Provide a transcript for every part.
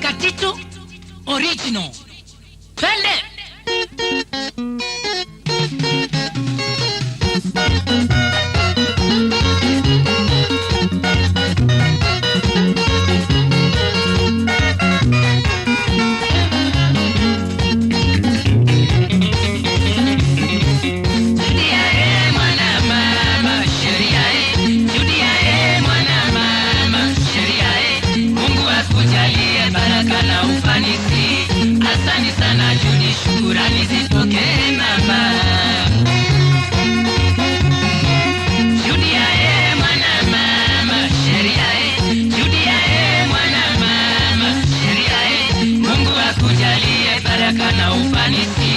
Katito original. Twende. Judia e mwana mama sheria e, Judia e mwana mama sheria e, Mungu akujalie baraka na ufanisi. Asante sana Judi, shukurani zipokee mama. Judia e mwana mama sheria e, Judia e mwana mama sheria e, Mungu akujalie baraka na ufanisi.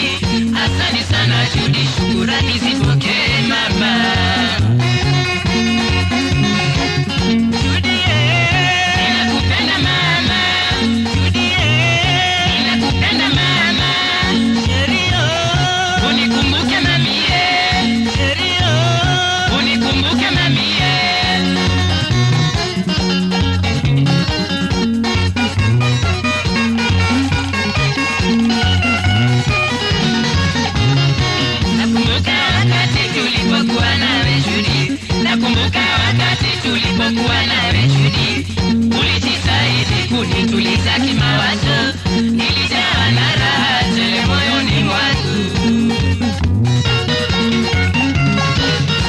Asante sana Judi, shukurani zipokee mama. Ninakupenda mama, ninakupenda mama, unikumbuke mamie, unikumbuke mamie. Nakumbuka wakati tulipokuwa nawe Judi, nakumbuka wakati tulipokuwa nawe Judi, ulijitahidi kunituliza kimawazo, nilijawa na raha tele moyoni mwangu.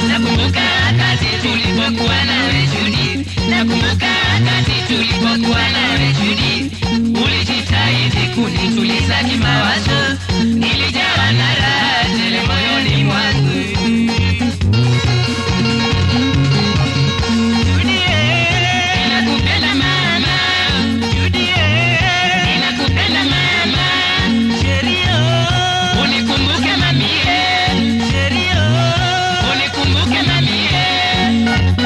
Nakumbuka wakati tulipokuwa nawe Judi, nakumbuka wakati tulipokuwa nawe Judi, ulijitahidi kunituliza kimawazo, nilijawa na raha tele moyoni mwangu. Ninakupenda mama, ninakupenda mama, unikumbuke mamie, unikumbuke mamie.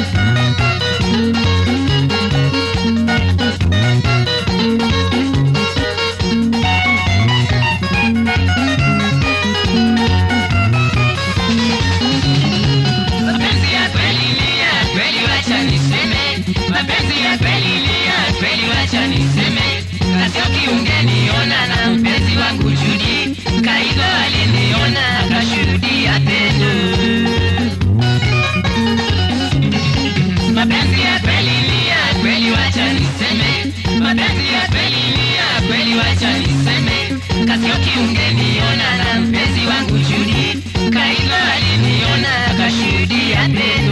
Mapenzi ya kweli ni ya kweli, wacha niseme. Mapenzi ya kweli ni ya kweli, wacha niseme. Kasioki ungeniona na mpenzi wangu Judi, Kaigo aliniona akashuhudia pendo. Mapenzi ya kweli ni ya kweli, wacha niseme. Mapenzi ya kweli ni ya kweli, wacha niseme. Kasioki ungeniona na mpenzi wangu Judi, Kaigo aliniona akashuhudia pendo.